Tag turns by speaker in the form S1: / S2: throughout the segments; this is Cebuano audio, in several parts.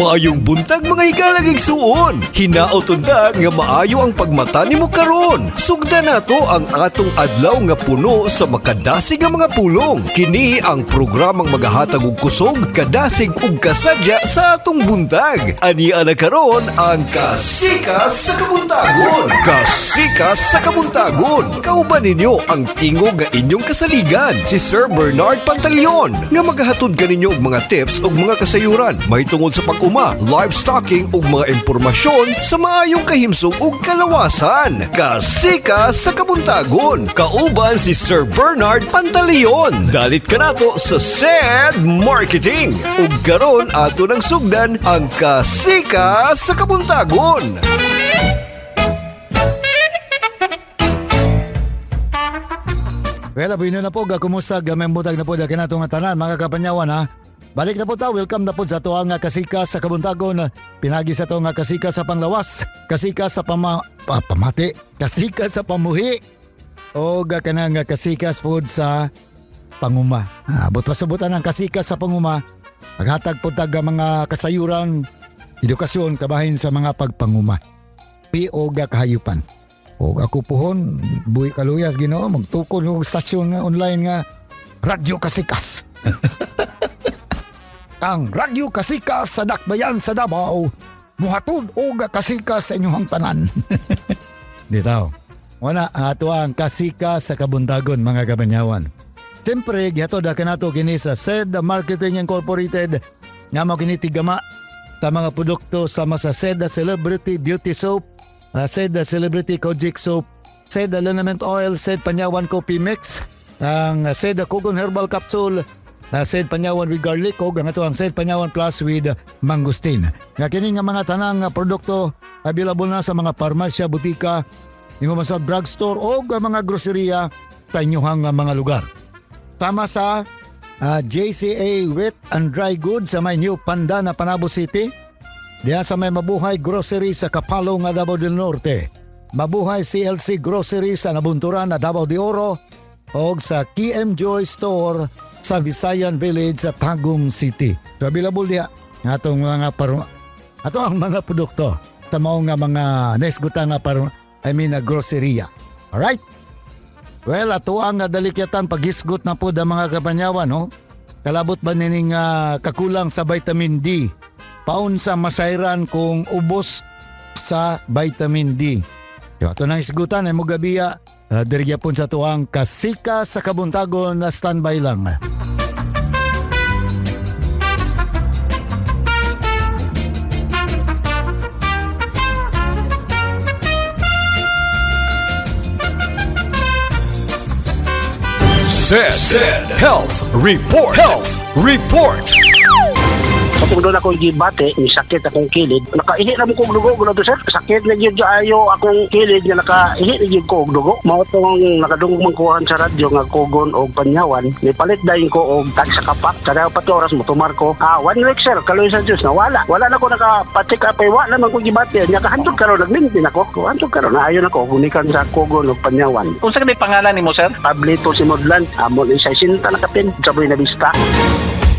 S1: Maayong buntag, mga higalang igsuon. Hinaot unta nga maayo ang pagmata nimo karon. Sugda nato ang atong adlaw nga puno sa makadasig nga mga pulong. Kini ang programang magahatag og kusog, kadasig ug kasadya sa atong buntag. Ani ana karon ang Kasikas sa Kabuntagon. Kasikas sa Kabuntagon. Kauban ninyo ang tingog nga inyong kasaligan, si Sir Bernard Pantaleon, nga magahatod kaninyo og mga tips ug mga kasayuran mahitungod sa pag-uma, livestocking ug mga impormasyon sa maayong kahimsog ug kalawasan. Kasikas sa Kabuntagon. Kauban si Sir Bernard Pantaleon. Dalit kanato sa SED Marketing. Ug karon ato nang sugdan ang Kasikas sa Kabuntagon.
S2: Well, bueno na po, kumusta, gamay butag na po, kinato nga tanan, mga kapanyawan ha. Balik na po ta, welcome na po sa ato ang Kasika sa Kabuntagon. Pinagi sa ato nga Kasika sa Panglawas, Kasika sa Pamati, Kasika sa Pamuhi, o kanang Kasikas po sa Panguma. Ha, but pasabutan ang Kasika sa Panguma, paghatag po tag mga kasayuran, edukasyon, kabahin sa mga pagpanguma. Pi o kahayupan. O ako pohon, buhi kaluyas Ginoo, magtukol og stasyon nga online nga Radyo Kasikas. Ang Radyo Kasikas sa Dakbayan sa Davao, muhatod og kasikas sa inyong tanan. Ditaw. Wala, ato ang Kasikas sa Kabuntagon, mga kabanyawan. Siyempre, gihatod kanato kini sa SED Marketing Incorporated nga mao kini tigama sa mga produkto sama sa SED Celebrity Beauty Soap, SED Celebrity Kojic Soap, SED Liniment Oil, SED Panyawan Coffee Mix, ang SED Kugon Herbal Capsule, SED Panyawan with Garlic, ug ang ato ang SED Panyawan Plus with Mangosteen. Nga kini nga mga tanang produkto available na sa mga parmasya, butika, ingon man sa drugstore o mga groceria sa inyong mga lugar. Tama sa JCA Wet and Dry Goods sa may New Panda na Panabo City. Diya sa may Mabuhay Grocery sa Kapalo nga Davao del Norte. Mabuhay CLC Grocery sa Nabunturan na Davao de Oro o sa KM Joy Store sa Visayan Village sa Tagum City. So available diha atong mga ato ang mga produkto sa mao nga mga naisgutan nga I mean groceria. Alright? Well, ato ang dalikyatan paghisgot na po da mga kapanyawan, no? Kalabot ba nining kakulang sa vitamin D? Paun sa masayran kung ubos sa vitamin D. So, ato nang hisgutan ay mugabiya diri gyapon sa tuang Kasika sa Kabuntagon na standby lang.
S1: SED Health Report. Health Report.
S3: Katong doon ako gibate, ni sakit akong kilid. Nakaihi na mo kong dugo, gulo to sir. Sakit na gyud ayo akong kilid nga nakaihi na gyud ko og dugo. Mao tong nakadungog man kuhan sa radyo nga kugon og panyawan. Nipalit dayon ko og tag sa kapak. Kada pa oras mo tumar ko. 1 week sir, kaloy sa Dios nawala. Wala na ko nakapatik up ay wala man ko gibate. Nya kahantod karon nagmintin ako. Kahantod karon naayon ako gunikan sa kugon og panyawan.
S4: Unsa kani pangalan nimo, sir?
S3: Pablito si Modlan, amo ni sa sinta nakapin sa Buena Vista.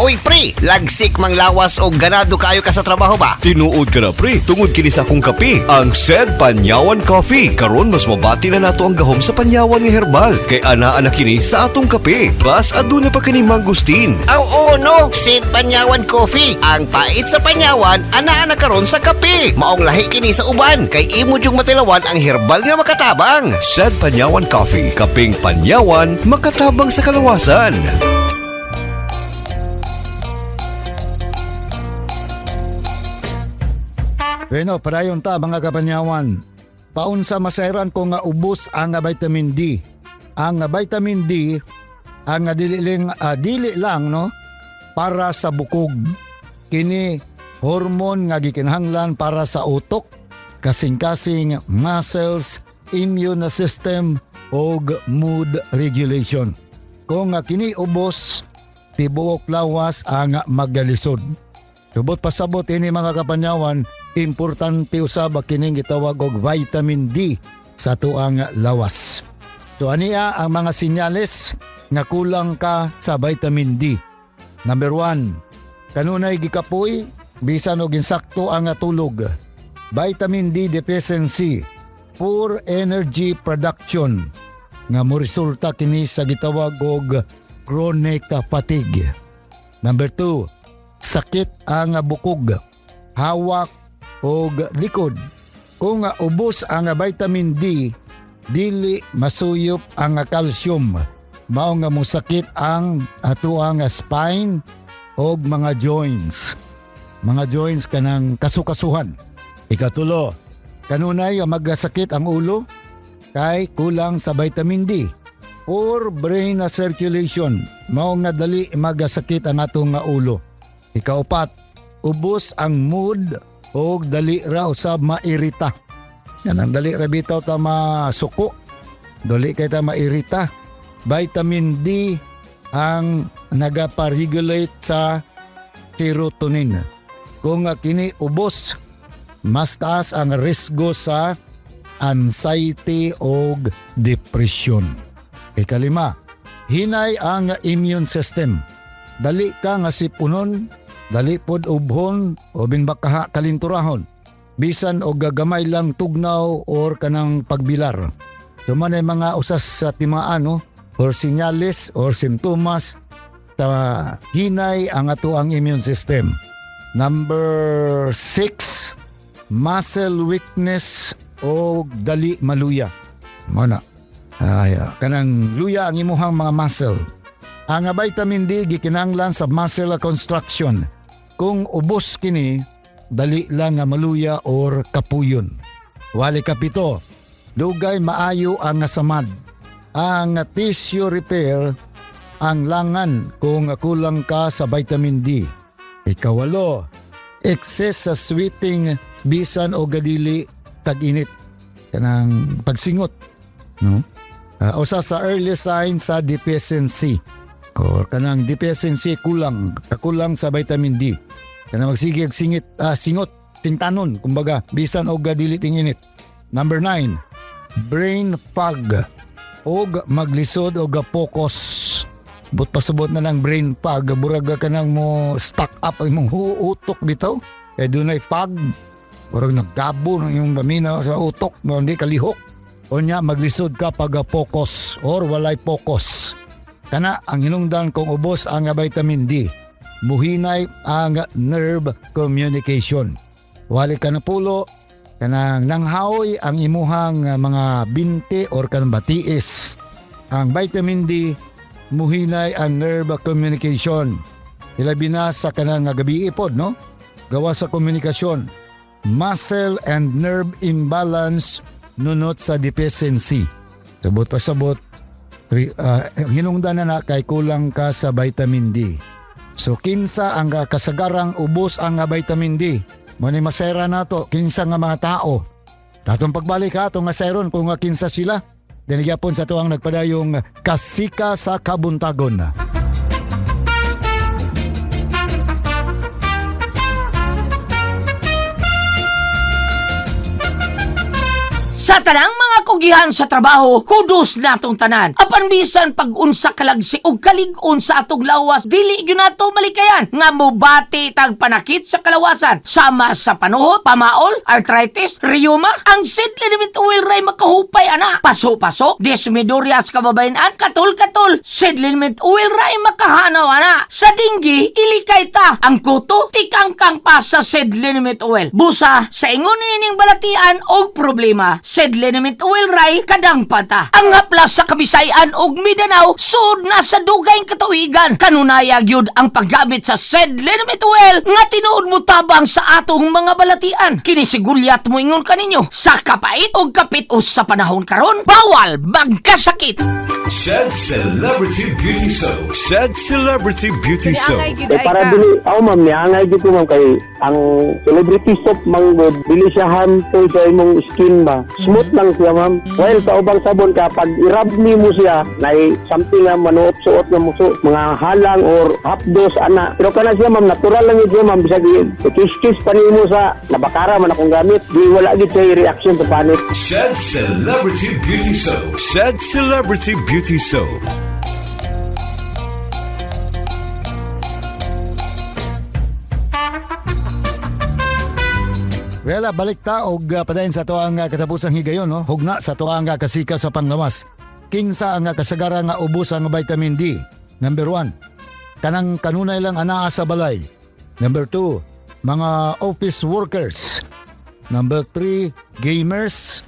S5: Oy pre, lagsik manglawas og ganado kayo ka sa trabaho ba?
S1: Tinuod ka na pre, tungod kini sa akong kape, ang SED Panyawan Coffee. Karon mas mabati na nato ang gahom sa panyawan nga herbal kay ana-ana kini sa atong kape. Plus aduna pa kini mangustin.
S5: Aw oo no, Sid Panyawan Coffee. Ang pait sa panyawan, ana-ana karon sa kape. Maong lahi kini sa uban, kay imo jung matilawan ang herbal nga makatabang.
S1: SED Panyawan Coffee, kapeng panyawan, makatabang sa kalawasan.
S2: Bueno, padayon ta mga kapanyawan. Paun sa masayran ko nga ubos ang vitamin D. Ang vitamin D ang dili lang no para sa bukog. Kini hormone nga gikinahanglan para sa utok, kasing-kasing, muscles, immune system ug mood regulation. Kung kini ubos, tibuok lawas ang magalisod. Tubot pasabot ini mga kapanyawan, importante usab kining gitawag og vitamin D sa tuang lawas. So aniya ang mga sinyales nga kulang ka sa vitamin D. Number 1, kanunay gikapoy, Bisan og insakto ang tulog. Vitamin D deficiency, poor energy production nga moresulta kini sa gitawag og chronic fatigue. Number 2, sakit ang bukog, hawak og likod. Kung ubos ang vitamin D, dili masuyop ang calcium. Mao nga mosakit ang atoang spine og mga joints. Mga joints kanang kasukasuhan. Ikatulo, kanunay magasakit ang ulo kay kulang sa vitamin D or brain circulation. Mao nga dali magasakit ang atong nga ulo. Ikaupat, ubos ang mood og dali ra usab mairita. Yan ang dali ra bitaw ta masuko. Dali kay ta mairita. Vitamin D ang nagapa-regulate sa serotonin. Kung kini ubos, mas taas ang risgo sa anxiety o depression. Ikalima, hinay ang immune system. Dali ka nga sipunon, dali pod ubhon o binbakaha kalinturahon. Bisan og gagamay lang tugnaw or kanang pagbilar. Duman ay mga usas sa timaan, no? Or sinyales or simptomas sa hinay ang ato ang immune system. Number 6, muscle weakness o dali maluya. Mao na. Ay, kanang luya ang imuhang mga muscle. Ang vitamin D gikinahanglan sa muscle construction. Kung ubos kini, dali lang nga maluya or kapuyon. Wali kapito, dugay maayo ang samad. Ang tissue repair ang langan kung kulang ka sa vitamin D. Ikawalo, excess sa sweating bisan o gadili tag-init. Kanang pagsingot. No? Usa sa early sign sa deficiency. Or kanang deficiency kulang, kakulang sa vitamin D. Kanang magsige og singit, singot, tintanon, kumbaga, bisan og dili ting-init. Number 9, brain fog og maglisod og focus. But pasubot na lang brain fog, burag ka nang mo stuck up ang imong utok bitaw. Kay dunay fog, murag naggabo ng iyong paminaw sa utok, mo hindi kalihok. Unya maglisod ka pag focus or walay focus. Kana ang hinungdan kung ubos ang vitamin D. Muhinay ang nerve communication. Wali ka na pulo, kanang nanghaoy ang imuhang mga binti or kanang batiis. Ang vitamin D muhinay ang nerve communication. Ilabi na sa kanang gabi ipod, no? Gawa sa komunikasyon. Muscle and nerve imbalance nunot sa deficiency. Sabot pa sabot, hinungdan na na kay kulang ka sa vitamin D. So kinsa ang kasagarang ubos ang vitamin D? Mo ni masera nato kinsa nga mga tao. Datong pagbalik ha, atong nga seron kung kinsa sila. Dinigyapon sa tuang nagpadayong Kasika sa Kabuntagon.
S4: Sa tanang mga kugihan sa trabaho, kudos natong tanan. Apan bisan pag-unsa kalagsi og kalig-on sa atong lawas, dili gyud nato malikayan nga mobati tag panakit sa kalawasan. Sama sa panuhot, pamaol, arthritis, rheuma, ang seed liniment oil ray makahupay ana. Paso-paso, dysmenorrhea sa kababayen-an, katol-katol, seed liniment oil ray makahanaw ana. Sa dinggi, ilikay ta. Ang kuto, tikangkang pa sa seed liniment oil. Busa, sa ingon ining balatian og problema, seed liniment oil ray kadang pata. Ang haplas sa Kabisayan og Mindanao, sud na sa dugay katuigan. Kanunaya gyud ang paggamit sa seed liniment oil nga tinuod mo tabang sa atong mga balatian. Kini si Gulyat mo ingon kaninyo sa kapait og kapit-os sa panahon karon, bawal magkasakit.
S1: Said Celebrity Beauty Soap. Said Celebrity Beauty Soap.
S6: Niangay gid
S7: Kay
S6: ay
S7: para
S6: ka.
S7: dili ako ma'am, niangay gid ko ma'am kay ang celebrity soap man gud dili siya harmful sa imong skin ba. Smooth lang siya, ma'am. While sa ubang sabon ka pag i-rub nimo siya nay something nga manuot-suot nga muso mga halang or half dose ana. Pero kana siya, ma'am, natural lang yun siya, ma'am, bisag kiss-kiss pa nimo sa nabakara man akong gamit, di wala gid siya reaction sa panit.
S1: Said Celebrity Beauty Soap. Said Celebrity Beauty Soap.
S2: Well, balik ta og padayon sa atoang katapusang higayon, no? Hugna sa atoang kasika sa panglawas. Kinsa ang kasagara nga ubos ang vitamin D? Number 1, kanang kanunay lang anaa sa balay. Number 2, mga office workers. Number 3, gamers.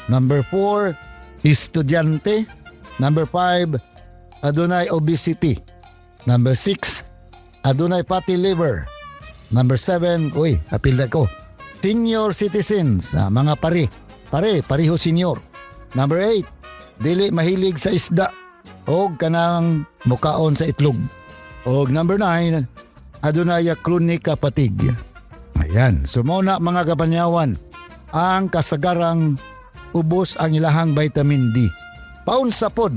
S2: Number 4, estudyante. Number 5, adunay obesity. Number 6, adunay fatty liver. Number 7, uy, apil na ko. Senior citizens, mga pare. Pare, pareho senior. Number 8, dili mahilig sa isda o kanang mukaon sa itlog. Og number 9, adunay chronic fatigue. Ayan, so mao na, mga kapanyawan, ang kasagarang ubos ang ilahang vitamin D. Paunsa pod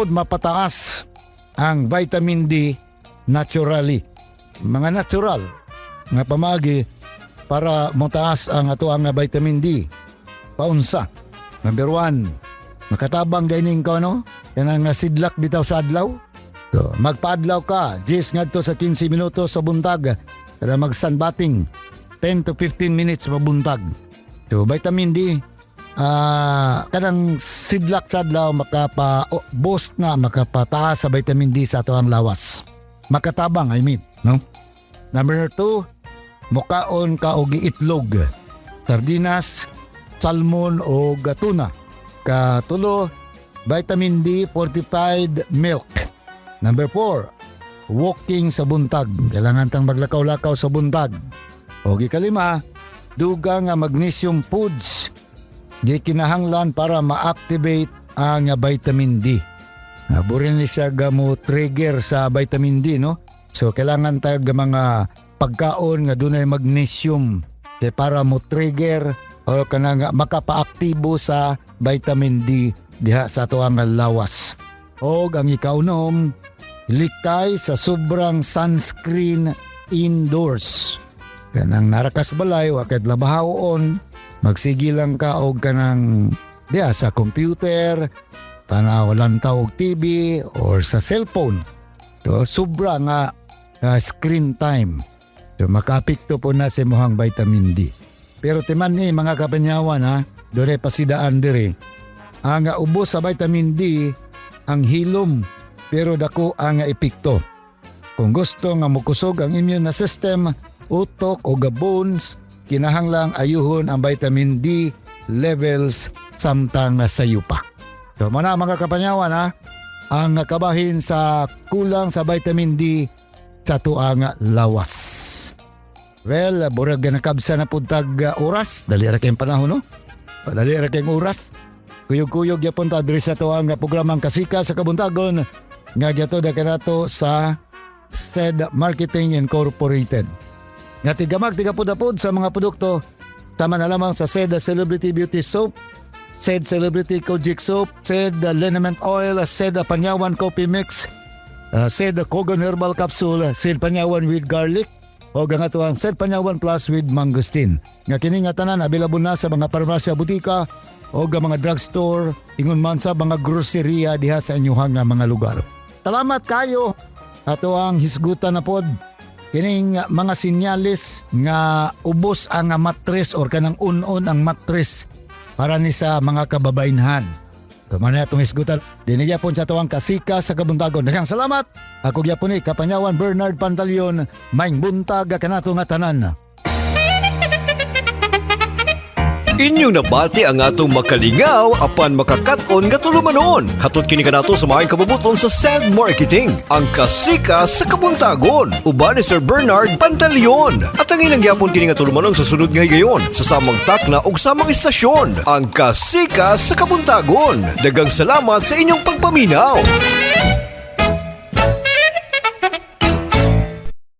S2: mapataas ang vitamin D naturally? Mga natural nga pamagi para motaas ang ato ang vitamin D. Paunsa? Number 1, makatabang dining ko, no? Kanang nga sidlak bitaw sa adlaw. So, magpaadlaw ka, 10 ngadto sa 15 minutos sa buntag. Kada mag-sunbathing, 10 to 15 minutes mabuntag. So, vitamin D, kanang sidlak sa adlaw makapa oh, boost na, makapataas sa vitamin D sa ato ang lawas. Makatabang, I mean, no? Number 2, mukaon ka og itlog. Sardinas, salmon o tuna. Katulo, vitamin D fortified milk. Number 4, walking sa buntag. Kailangan tang maglakaw-lakaw sa buntag. O ikalima, duga nga magnesium foods. Gikinahanglan para ma-activate ang vitamin D. Burin ni siya mo trigger sa vitamin D, no? So kailangan tayo ga mga pagkaon nga dunay magnesium kay para mo trigger o kanang makapaaktibo sa vitamin D diha sa ato ang lawas. Og ang ikaunom, likay sa sobrang sunscreen indoors. Kanang narakas balay, wa kay labahawon, magsige lang ka og kanang diha sa computer, tanaw lang ta og TV or sa cellphone. So, sobra nga screen time. So, makaapekto po na sa imuhang vitamin D. Pero timan ni, mga kapanyawan ha, dole pasidaan dire. Ang ubos sa vitamin D ang hilom pero dako ang epekto. Kung gusto nga mokusog ang immune na system, utok o bones, kinahanglang ayuhon ang vitamin D levels samtang nasa pa. So mao na, mga kapanyawan ha, ang kabahin sa kulang sa vitamin D sa tuang lawas. Well, burag nakabsa na pud tag oras. Dali ra kayong panahon, no? Dali ra kayong oras. Kuyog-kuyog yapon ta diri sa tuang programang Kasika sa Kabuntagon nga gihatod kanato sa SED Marketing Incorporated. Nga tigamag tigapud-apod sa mga produkto sama na lamang sa SED Celebrity Beauty Soap, SED Celebrity Kojic Soap, SED Liniment Oil, SED Panyawan Coffee Mix, SED Kogon Herbal Capsule, SED Panyawan with Garlic, o ang ato ang SED Panyawan Plus with Mangosteen. Nga kini nga tanan available na sa mga parmasya, butika o ang mga drugstore, ingon man sa mga groceria diha sa inyuhang nga mga lugar. Salamat kayo. Ato ang hisgutan na pod kining mga sinyalis nga ubos ang matres or kanang un-on ang matres para ni sa mga kababainhan. Kumana atong hisgutan. Dinhi gyapon sa atoang Kasika sa Kabuntagon. Daghang salamat. Ako gyapon ni Kapanyawan Bernard Pantaleon. Maayong buntag kanato nga tanan.
S1: Inyong nabati ang atong makalingaw apan makakaton nga tulumanon. Hatod kini kanato sa maayong kabubut-on sa Send Marketing, ang Kasika sa Kabuntagon. Uban ni Sir Bernard Pantaleon. At ang ilang gyapon kini nga tulumanon sa sunod nga higayon sa samang takna ug samang istasyon. Ang Kasika sa Kabuntagon. Daghang salamat sa inyong pagpaminaw.